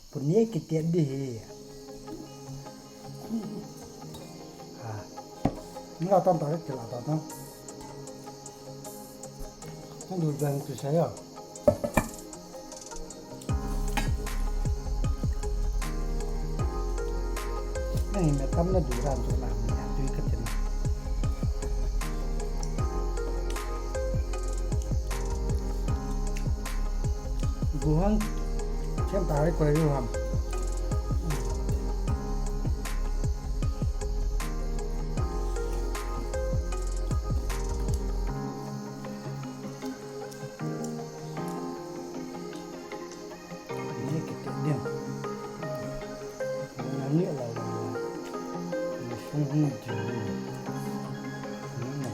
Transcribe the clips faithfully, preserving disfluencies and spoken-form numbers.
Puni kiti di hi. Ha. Ni la tam ta ke la ta ta. Ni du jang tu sa ya. Ni me tam na du ran tu la ni ya tu ka tin. Buhan, siam ta ri koi yu ham. Ni kiti ding. Ni la la. Ni sung hung ding. Ni na.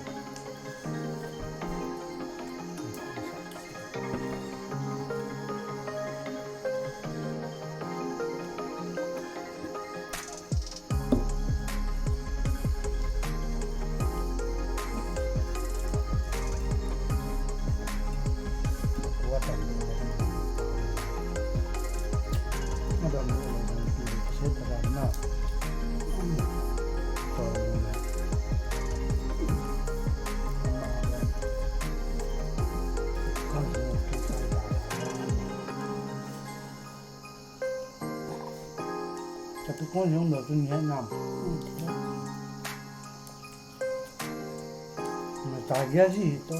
Ka tu kon jong lo tu ni he nam. Na ta gya ji to.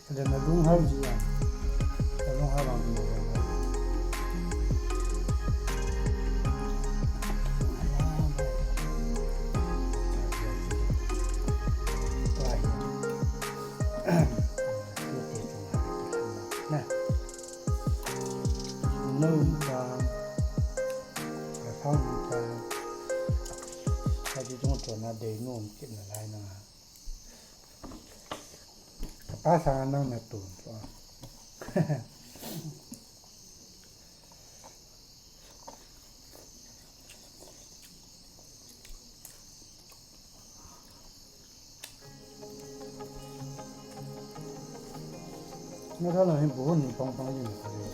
Ka na lung hal ji ya. Ka lung hal bang tu. Na. No, ka, ka sang ka, ka ji tung tu na dei nu kit na lai na. Ka pa sang nang na tu. Nga tha na hin pu hun ni pang pang yin ka le.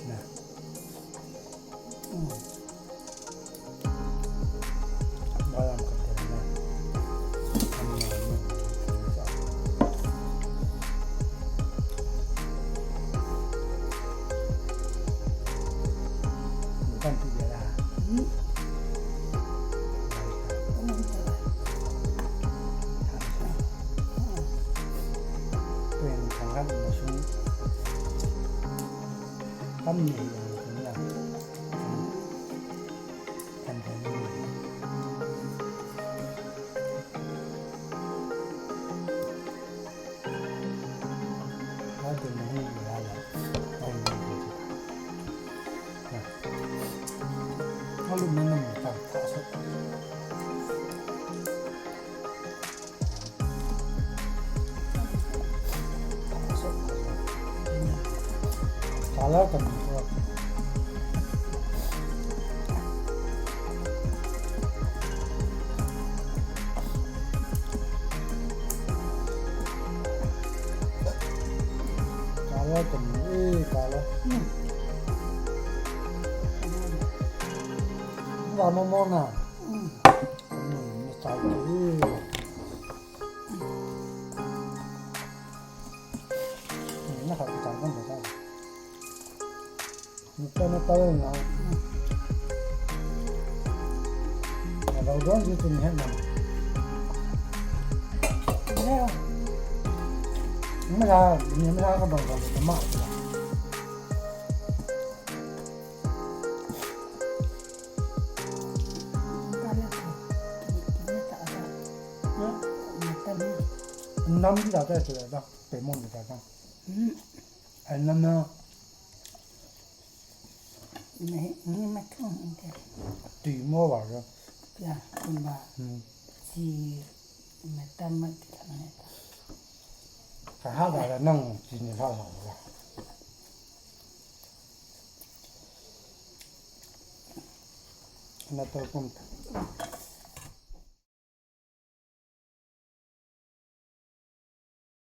Na. Mm. Ba lam ka te na. Am na na. Kan tu dia la. Mm. Kala kan. Kala kan, eh, kala. Hmm. Ba mo mo na. Hmm. Hmm, ni ta ki. Ni na ka ki ta kan da. Nita na tahu na. Kalau dong di tu ni na. Mala, ni mala ka bang bang ma. Nam di da da da da, pe mon di da da. Ai nam na. Ni, ni ma thung inte. Tui mo ba ro. Ya, kum ba. Hmm. Chi ma tam ma ti la ne ta. Ka ha ba la nang chi ni la la la. Na to kum ta.